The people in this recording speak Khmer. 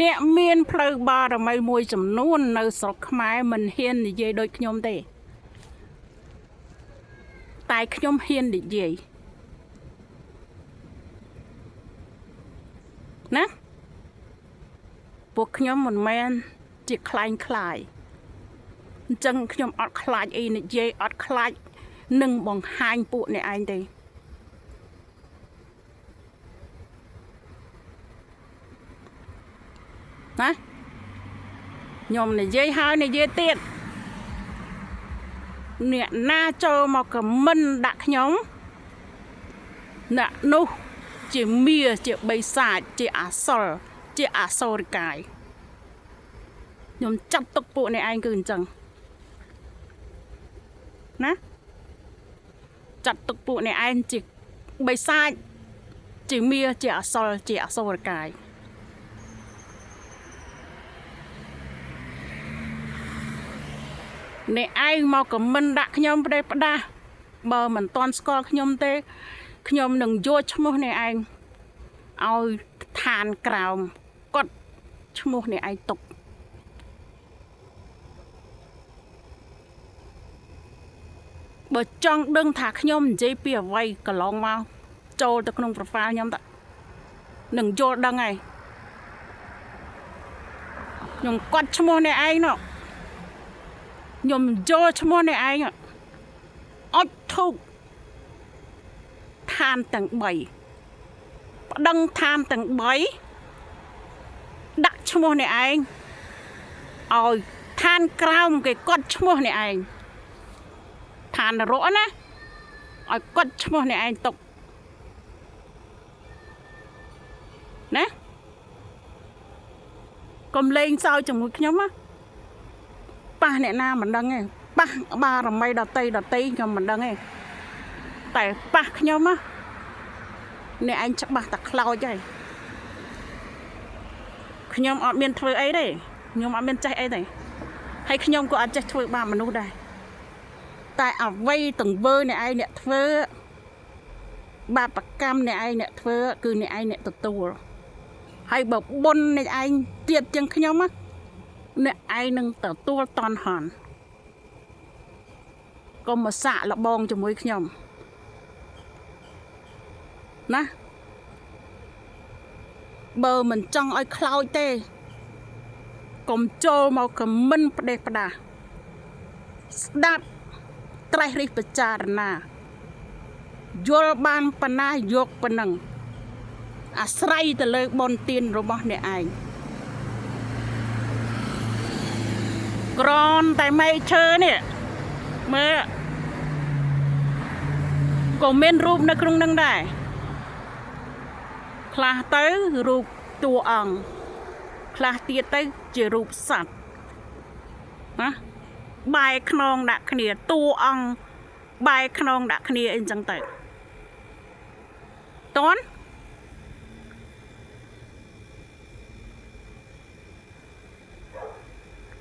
អ្នកមានផ្លូវបារមីមួយចំនួននៅស្រុកខ្មែរមិនហ៊ាននិយាយដូចខ្ញុំទេតែខ្ញុំហ៊ាននិយាយណាពួកខ្ញុំមិនមែនជាក្លែងក្លាយអញ្ចឹងខ្ញុំអត់ខ្លាចអីនិយាយអត់ខ្លាចនឹងបង្ហាញពួកអ្នកឯងទេណាខ្ញុំនិយាយហើយនិយាយទៀតអ្នកណាចូលមកខមមិនដាក់ខ្ញុំអ្នកនោះជាមាជាបិសាចជាអសុរជាអសូរិកាយខ្ញុំចាត់ទុកពួកអ្នកឯងគឺអញ្ចឹងណាចាត់ទុកពួកអ្នកឯងជាបិសាចជាមាជាអសុរជាអសូរិកាយអ្នកឯងមកខមមិនដាក់ខ្ញុំផ្ដេសផ្ដាស់បើមិនតន់ស្គាល់ខ្ញុំទេខ្ញុំនឹងយកឈ្មោះអ្នកឯងឲ្យឋានក្រោមគាត់ឈ្មោះអ្នកឯងទុកបើចង់ដឹងថាខ្ញុំនិយាយពីអ្វីកន្លងមកចូលទៅក្នុង profile ខ្ញុំតនឹងយល់ដឹងហើយខ្ញុំគាត់ឈ្មោះអ្នកឯងនោះខ្ញុំយកឈ្មោះអ្នកឯងអុចធូបឋានទាំង3ប្តឹងឋានទាំង3ដាក់ឈ្មោះអ្នកឯងឲ្យឋានក្រោមគេគាត់ឈ្មោះអ្នកឯងឋាននរកណាឲ្យគាត់ឈ្មោះអ្នកឯងទុកណាកុំលេងសើចជាមួយខ្ញុំណាប៉ះអ្នកណាមិនដឹងទេប៉ះបារមីដតីដតីខ្ញុំមិនដឹងទេតែប៉ះខ្ញុំណាអ្នកឯងច្បាស់តែខ្លោចហើយខ្ញុំអត់មានធ្វើអីទេខ្ញុំអត់មានចេះអីទេហើយខ្ញុំក៏អត់ចេះធ្វើបាបមនុស្សដែរតែអ្វីទង្វើអ្នកឯងអ្នកធ្វើបាបកម្មអ្នកឯងអ្នកធ្វើគឺអ្នកឯងអ្នកទទួលហើយបើបុណ្យអ្នកឯងទៀតជាងខ្ញុំណាអ្នកឯងនឹងទទួលតន់ហន់កុំមកសាក់លបងជាមួយខ្ញុំណាបើមិនចង់ឲ្យខ្លោចទេកុំចូលមកខមមិនផ្ដេសផ្ដាស់ស្ដាប់ត្រេះរិះពិចារណាយល់បានប៉ុណ្ណាយកប៉ុណ្ណឹងអាស្រ័យទៅលើបុណ្យទានរបស់អ្នកឯងក្រនតែមែកឈើនេះមើលក៏មានរូបនៅក្នុងនឹងដែរខ្លះទៅរូបតួអង្គខ្លះទៀតទៅជារូបសត្វណាបែរខ្នងដាក់គ្នាតួអង្គបែរខ្នងដាក់គ្នាអីចឹងទៅតន់